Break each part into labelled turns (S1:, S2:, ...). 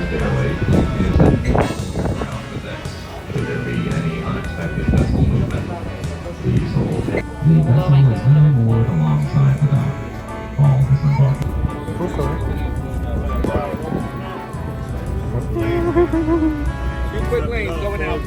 S1: Momentarily, please be attentive around the decks. Should there be any unexpected vessel movement, please hold. The vessel is now moored alongside the dock. All disembarked.
S2: Two quick lanes going out.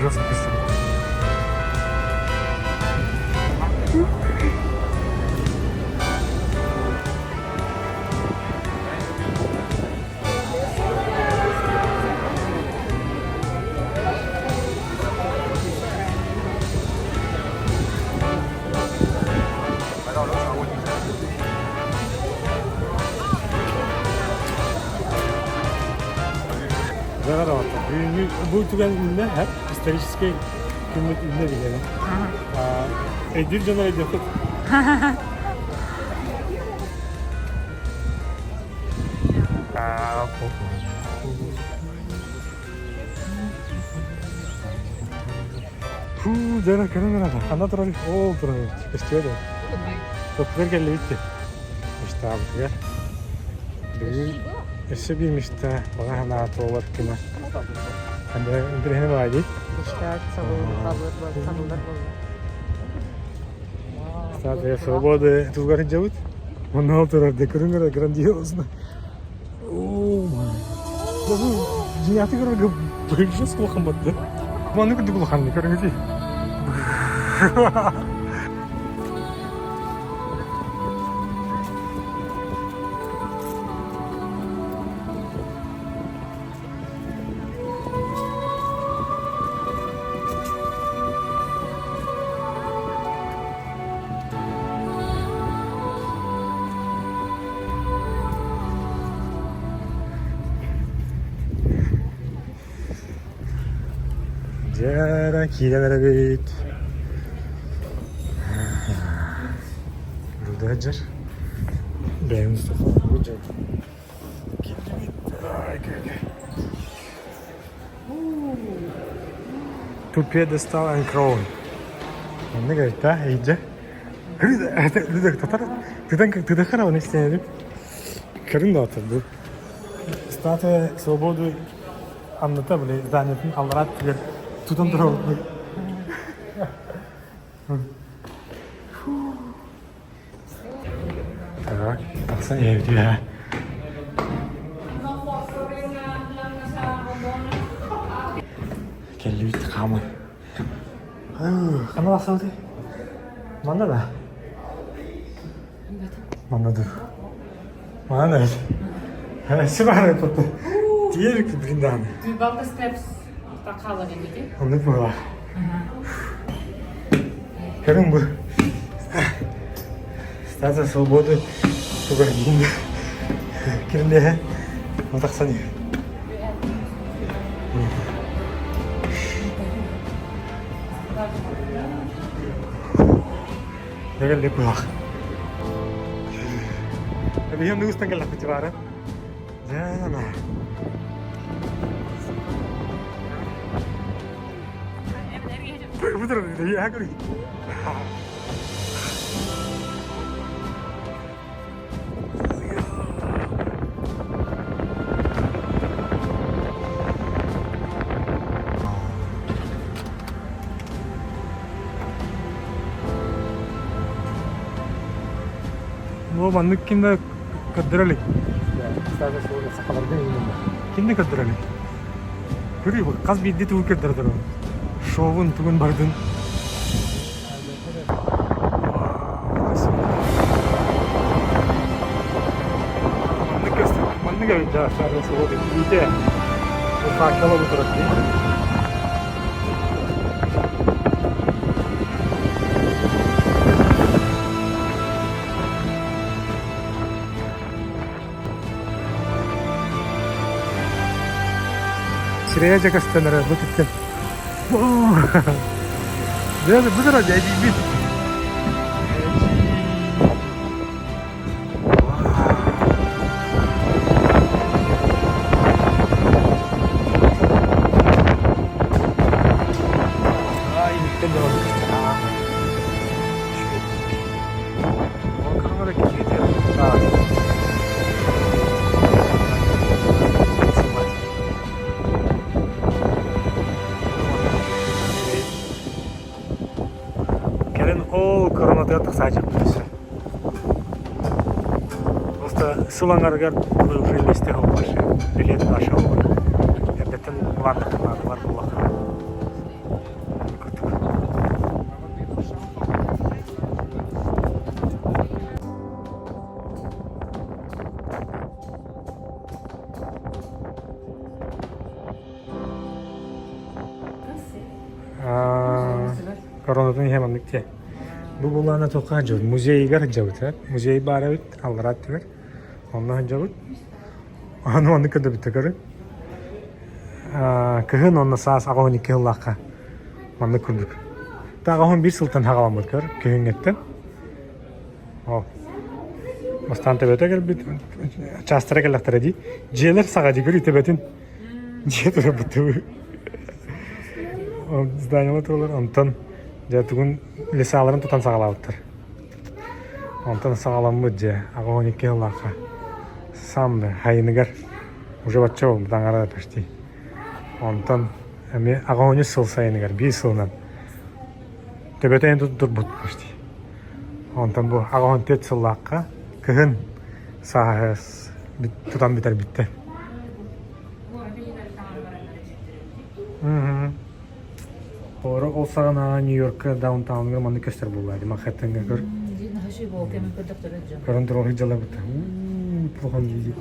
S3: Жестко. Бүгүҥҥү бу түгэн үүннэ, историческай күммүт үүннэ билэбин. Өйдүүр дьон өйдүөххүт. Фу, дьэ, көрөн эрэ, ханна турар? Ол турар, көстүө дуо? Топтугар кэллибит дии. Мечтаабытыгар. Бүгүн өссө биир мечта баҕа санаа туолар күнэ. Интэриэһинэй баҕайы дии.
S4: Мечта сабыллар буолла.
S3: Статуя свободы тугар сылдьабыт. Онно ол турар декорун көрөр грандиозно. О май. Дьиҥнээхтик көрөргө быһыгыс улахан батты. Маннык курдук улаханнык көрүҥүтүй. Дьэ, киирэн эрэбит. Burada сылдьар. Бэйэм Мустафа дьон. Киирдибит. To pedestal and crown. Оннук эбит да, эйдэ. Татар тыдахара оны истэнэбит. Көрүн да отурду. Статуя свободы анныта били зданиетын аллараа түгэр тутан турар. Так, тахсан иһэбит үһэ. Кэллибит хааман. Ханна тахсабытый? Манна да? Манна dur. Манна да. Өссө баар эппит. Тиийэр билин даҕаны.
S4: Балта steps тақала дедики.
S3: Оннук буолар. Көрүҥ бу. Статуя свободы тугар диин кирилиэһэ тахсан иһэр. Дэгэл кулах. Эбиһэн устан кэллэхпит баара. Дьэ, Бу маннык ким да көрдөрө илик. Ким да көрдөрө илик. Көрүү хас биирдии тугу көрдөрө Шоуун тугун бардын. Маннык эбит да Видите, факела бу турар дии. Сирэйэ дьэ көстөн эрэр бу түттэн. Дьэ, бу турар дьэ эдьиийбит. Ай, иниттэн дьэ маннык көстөр. Тахсааччыппыт өссө. Просто сыл аҥарыгар мы уже вместе ваши билет вашего эрдэттэн планнар буоллахха. Коронатын иһэ маннык дии. Бу булаана туохха сылдьабыт? Музейыгар сылдьабыт ээ. Музей баар эбит, аллараа өттүгэр. Онно сылдьабыт. Аны оннук көрдөбүттэ көрүн. Кыһын уонна саас 82 сыллаахха маннык курдук. Таҕаһын биир сылтан хаҕаламмыт көр, күһүҥҥэттэн. Ол. Бастаан төбөтө кэлбит, чаастара кэллэхтэрэ дии. Дьиэлэр саҕа дии, көрүү төбөтүн. Дьиэ турар Зданиелар тураллар, онтон дьэ тугун лесаларын тутан саҕалаабыттар. Онтон саҕаламмыт дьэ 82 сыллаахха сам хайыныгар уже бачча буолбут аҥара почти. Онтон эмиэ 83 сыл сайыныгар биир сылынан төбөтө эн турбут почти. Онтон бу 84 сыллаахха кыһын сааһы тутан бүтэрбиттэр. Хоро ол саҕана Нью-Йоркка даунтауҥҥа маннык көстөр буолла дии Манхэттеҥҥа көр. Көрөн турар дьалабыт. Плохо дии.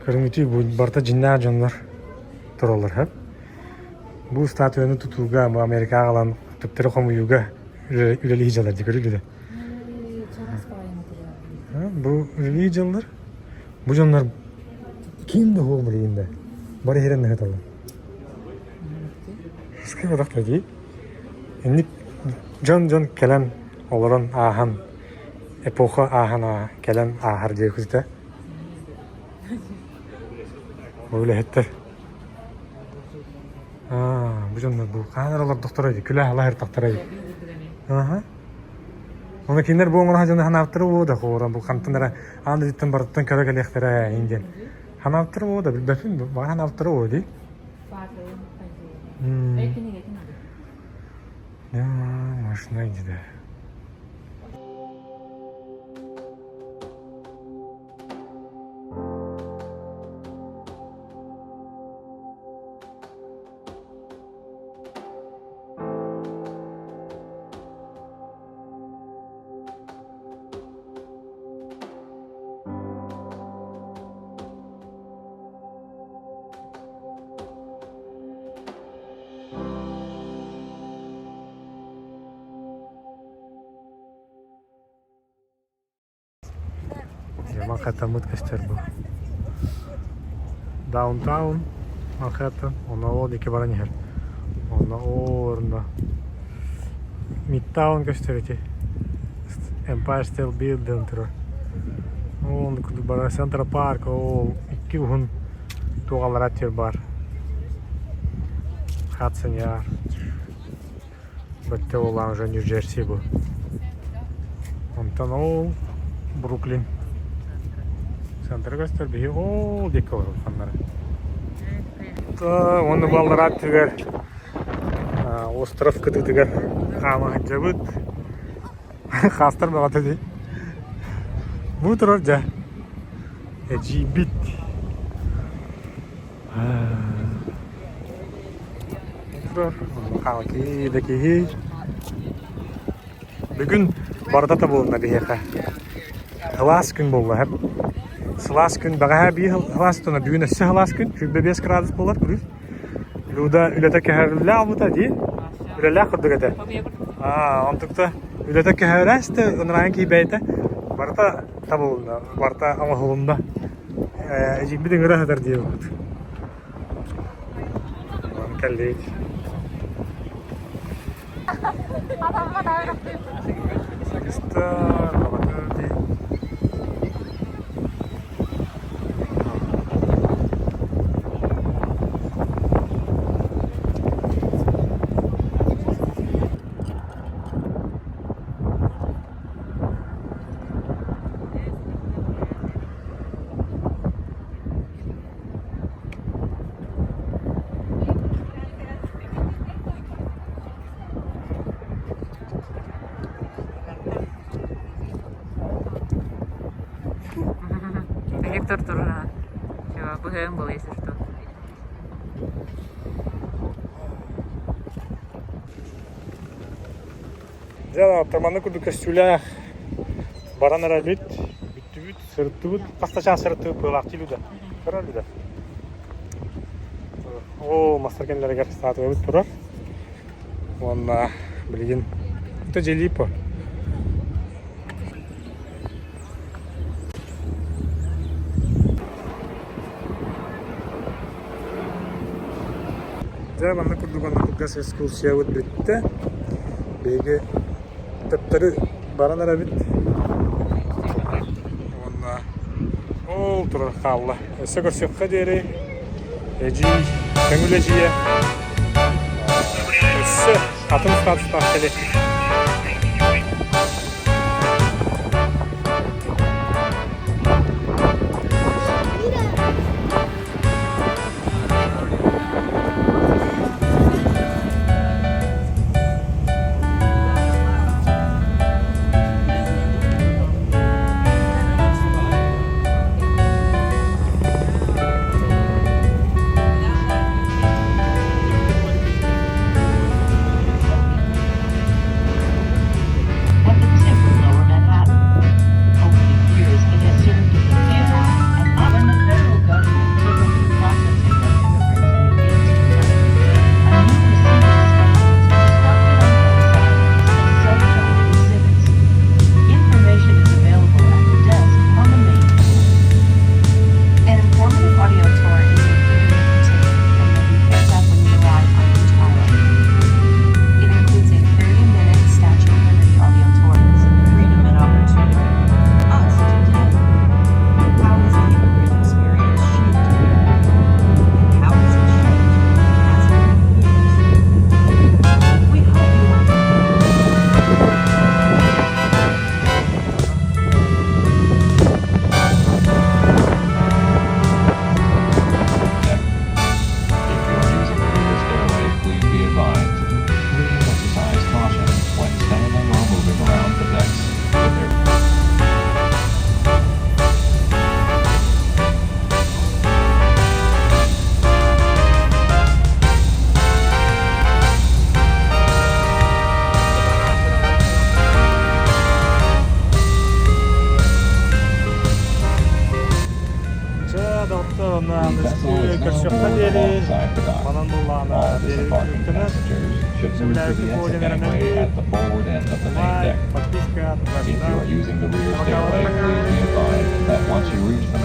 S3: Көрүҥүтүй бу барыта дьиннээх дьоннор тураллар һэ. Бу статуяны тутууга бу Америкаҕа аҕалан төптөрү хомуйууга үлэлии дьалар дии көрүлүдэ. Бу үлэлии дьаллар. Бу дьоннор ким да буол билигин да бары иһирэн наһыталлар. Скай бодохто дии. Инник дьон-дьон кэлэн олорон ааһан эпоха ааһан кэлэн ааһар диye күтэ. Бу үлэһиттэр. Аа, бу дьоннор бу хаанар олордохторо дии, күлэ алаһыртахтара дии. Аха. Оны кинилэр бу оҥоро сылдьан ханаабыттара буолуо да хоорон бу хантан эрэ аан дойдуттан барыттан көрө кэлиэхтэрэ иҥин диэн. Ханаабыттара буолуо да билбэппин баҕар ханаабыттара буолуо дии. Машина иди Манхэттеммыт көстөр бу. Даунтаун Манхэттен, онно ол диэки баран иһэр. Онно орно Мидтаун көстөр ити. Empire State Building турар. Ол курдук барар Централ Парк, ол икки уһун туоҕалара тир бар. Хадсон Яр. Бөттө буоллаҕына уже Нью-Джерси бу. Онтон ол Бруклин. Центра көстөр биһи ол диэки олорор ханнары. Уонна бу аллараа өттүгэр остров кытыытыгар хаама сылдьабыт. Хаастар бөҕөтө дии. Бу турар дьэ. Эдьиийбит. Хаалки да киһи. Бүгүн барыта табылынна биһиэхэ. Сылаас күн буолла һэп. Сылаас күн бэҕэһээ биир сылаас туна бүгүн өссө сылаас күн 25 градус буолар күрүс. Люда үлэтэ көһөрүллэ албыта дии. Үлэлээх курдук этэ. Аа, онтукта үлэтэ көһөрөөстө ынраан киирбэйэтэ. Барыта табылынна, барыта оҥоһулунна. Эдьиийбит ыҥыра сытар диэбиппит. Кэллибит. Кыстар, баҕатыр дии.
S4: Тур тур. Все, быһыан был, если что.
S3: Дьэ, таманы курдук көстүүлээх баран эрэбит, бүттүбүт, сырыттыбыт, хас да чаас сырыттыбыт быылаахтыы да, көрөр да. Оо, мастар кэннилэригэр статуябыт турар. Уонна билигин это Дьэлипо. Дьэ, манна курдук онно кылгас экскурсиябыт бүттэ. Биһиги төптөрү баран эрэбит. Уонна ол турар хаалла. Өссө көрсүөххэ диэри эдьиий, көҥүл эдьиийэ өссө атын статустаах кэлиэ.
S5: At the tip of Lower Manhattan. Over the years, it has served as a theater and when the federal government took over the processing of immigrants in the 1890s, a new receiving station was constructed on both sides as self-guided exhibits. Information is available at the desk on the main floor. An informative audio tour is included with the ticket and will be picked up when you arrive on each island. It includes a 30-minute Statue of Liberty audio tour. Freedom and opportunity. Us today. How has the immigrant experience shaped America? And how has it changed over the past 100 years? We hope you will
S1: Deck. If you are using the rear stairway, please be advised. Please exercise caution when standing or moving around the decks. If there
S3: Чэ, доҕоттор, онно
S1: The vessel is now
S3: көрсүөххэ
S1: moored
S3: диэри
S1: alongside the dock.
S3: манан буллаҕына
S1: All
S3: диэри
S1: disembarking
S3: түмүктэнэр.
S1: passengers should move to the exit gangway at the forward end of the main
S3: Лайк,
S1: deck.
S3: подписка,
S1: If you
S3: туда-сюда.
S1: are using the rear stairway, please be advised that once you reach the main